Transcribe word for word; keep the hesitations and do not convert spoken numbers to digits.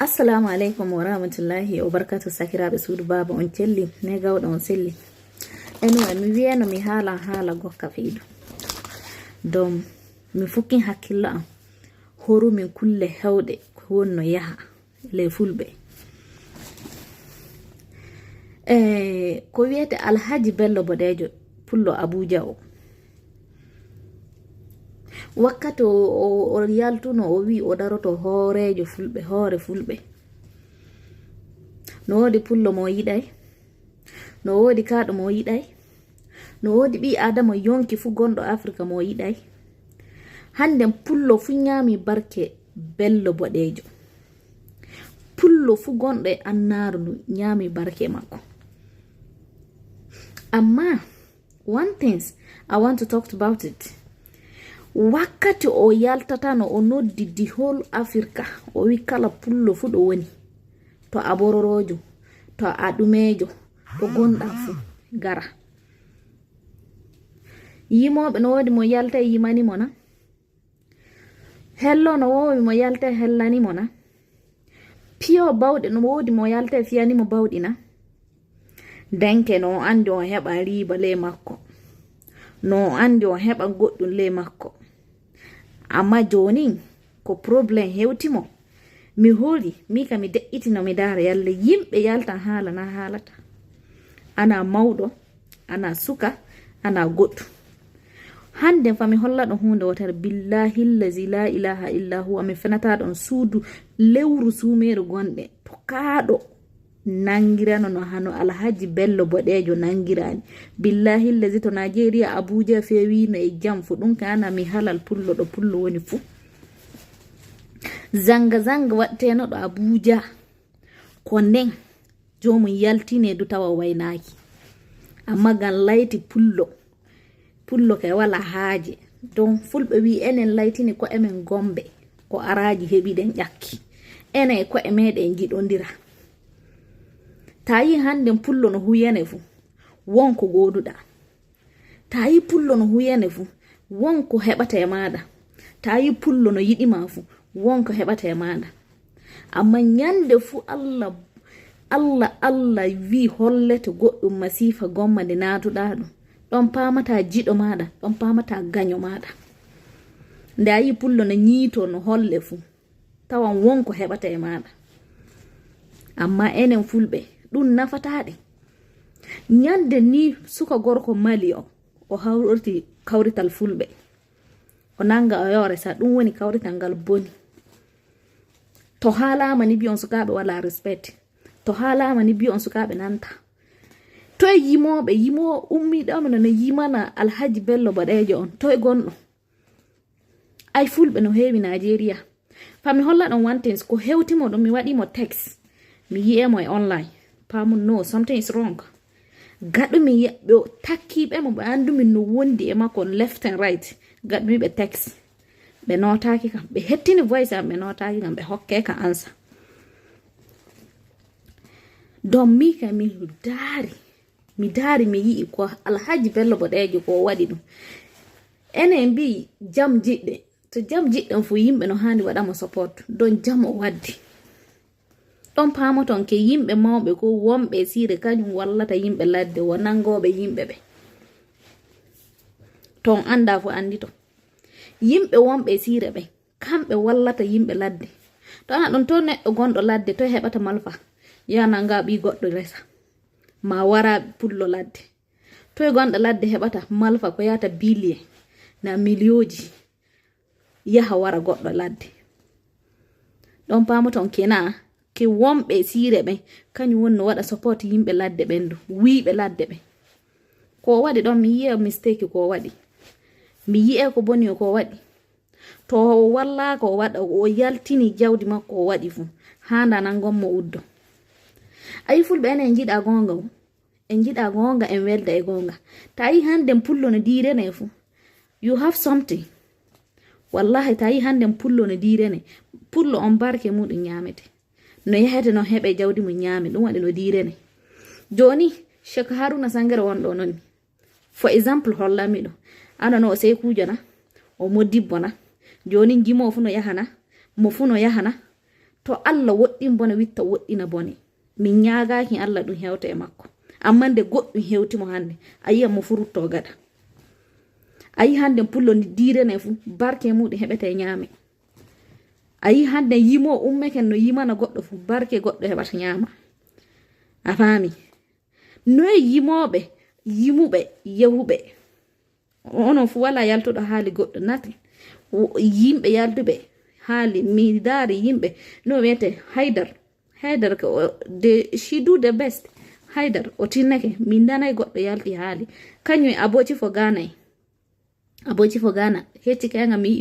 Assalamu aleykum wa rahmatullahi wa barakatuh. Sakiraaɓe suudu baaba, on celli? Ne gawɗo on selli? Anyway, mi wiyano mi haala haala gokka feydu. Donc, mi fukkin hakkillo am. Horumin kulle hewɗe ko wonno yaha les fulɓe. E ko wiyete Alhaji Bello Boɗeejo, pullo Abuja o. Wakkati o, o, o yaltuno, o wi o daroto hooreejo fulɓe, hoore fulɓe. No woodi pullo mo yiɗay, no woodi kaaɗo mo yiɗay, no woodi ɓii Aadama yonki fuu gonɗo Afrika mo yiɗay. Hannden pullo fuu nyaami barke Bello Boɗeejo. Pullo fuu gonɗo e annaaru ndu nyaami barke makko. Amma, one things I want to talk about it. Wakkati o yaltatano, o noddi the whole Africa, o wi kala pullo fuu ɗo woni, to a bororoojo, to a ɗumeejo, to gonɗa fuu, gara. Yimooɓe no woodi mo yaltay yimani mo na? Hello no woodi mo yaltay hellani mo na? Piyo bawɗe no woodi mo yaltay fiyani mo bawɗi na? Denke no o anndi o heɓa riiba ley makko. No o anndi o heɓa goɗɗum ley makko. Amma jooni ko problem hewti mo. Mi hooli, mi ka mi de'itino mi daara yalla yimɓe yaltan haala na haalata. Ana mawɗo, ana suka, ana goɗɗum. Hannden fa mi holla ɗon huunde wootere, billahi llazi la ilaha illa huwa, mi fenata ɗon suudu lewru suumeeru gonɗe to kaaɗo nangirano no hano Alhaji Bello Boɗeejo nangirani. Billahi llazi to Najeriya Abuja feewino e jam fu ɗum ka ana mi halal pullo ɗo pullo woni fu. Zanga zanga waɗteno ɗo Abuja. Ko nden joomum yaltine du tawa waynaaki. Amma ngam layti pullo. Pullo kay wala haaje. Don fulɓe wi enen laytini ko'e men gombe. Ko araaji heɓiɗen ƴakki. Enen e ko'e meɗen njiɗondira. Ta yi hannden pullo no huyane fu, won ko gooduɗa. Ta yi pullo no huyane fu, won ko heɓata e maɗa. Ta yi pullo no yiɗima fu, won ko heɓata e maɗa. Amma nyande fu Allah, Allah, Allah wi hollete goɗɗum masifa gomma nde natuɗa ɗum. Ɗon pamata jiɗo maɗa, ɗon pamata gaño maɗa. Nde a yi pullo no ñiito no holle fu, tawan won ko heɓata e maɗa. Amma enen fulɓe, ɗum nafataɗe. Nyande ni suka gorko Mali o, o hawriti kawrital fulɓe. O nanga o yore sa ɗum woni kawrital ngal boni. To haalama ni biyon sukaɓe wala respect. To haalama ni biyon sukaɓe nanta. Toye yimoɓe, yimowo ummiɗo men no yimana Alhaji Bello Boɗeejo on. Toye gonɗo? Ay fulɓe no heewi Nigeria. Fa mi holla ɗon one things, ko hewti mo ɗum mi waɗi mo text. Mi yi'e mo e online. Paamu no, something is wrong. Gaɗu mi yi'a ɓe takkiɓe mo, ɓe andu min no wondi e makko on left and right. Gaɗu mi ɓe text. Ɓe notaaki kam. Ɓe hettini voice am, ɓe notaaki kam. Ɓe hokke ka ansa. Don mi ka mi daari. Mi daari mi yi'i ko Alhaji Bello Boɗeejo ko o waɗi ɗum. Enen mbi'i jam jiɗɗe. To jam jiɗɗen fu yimɓe no haani waɗa mo support. Don jam o waddi. Ɗon paamoton ke yimɓe mawɓe ko wonɓe e siire kañum wallata yimɓe ladde, wo nangooɓe yimɓe ɓe. To on anndaa fu anndito. Yimɓe wonɓe e siire ɓe, kamɓe wallata yimɓe ladde. To ana ɗon to neɗɗo gonɗo ladde, to heɓata malfa, yaha nanga ɓii goɗɗo resa. Ma wara pullo ladde. To e gonɗo ladde heɓata malfa ko yahata biliye na miliyooji. Yaha wara goɗɗo ladde. Ɗon paamoton kena ke wonɓe e siire ɓen, kañum woni no waɗa support yimɓe ladde ɓen ɗo, wiiɓe ladde ɓen. Ko o waɗi ɗon, mi yi'e mistake ko o waɗi. Mi yi'e ko boni ko o waɗi. To o wallaaka o waɗa, o yaltini jawdi makko o waɗi fu, haa nda nangon mo uddo. Ayi fulɓe enen njiɗa goonga o. En njiɗa goonga, en welda e goonga. Ta yi hannden pullo no diirene fu. You have something. Wallahi ta yi hannden pullo no diirene. Pullo on barke muɗum ñaamete. No yahete no heɓe jawdi mum ñaame. Ɗum waɗi no diirene. Jooni, Sheikh Haruna Sangere wonɗo non ni. For example, hollanmi ɗum. Ano no o seykujo na? O modibbo na? Jooni jimo fu no yahana? Mo fu no yahana? To Allah woɗɗin bone, witta woɗɗina bone. Min ñaagaaki Allah ɗum hewta e makko. Amma nde goɗɗum hewti mo hannde, a yiyan mo furutto gaɗa. A yi hannde pullo ni diirene fu, barke muɗum heɓete ñaame. A yi hannde yimo ummeke no yimana goɗɗo fu, barke goɗɗo heɓata ñaama. A faami? Noye yimooɓe, yimuɓe, yehuɓe? Onon fu wala yaltuɗo haali goɗɗo, nothing. Wo-, yimɓe yaltuɓe haali, mi daari yimɓe, no wiyete Haydar. Haydar ko o, de, she do the best. Haydar, o tinnake, min nanay goɗɗo yalti haali. Kañum e Aboci fo ganay. Aboci fo gana, hecci kayga mi yi'i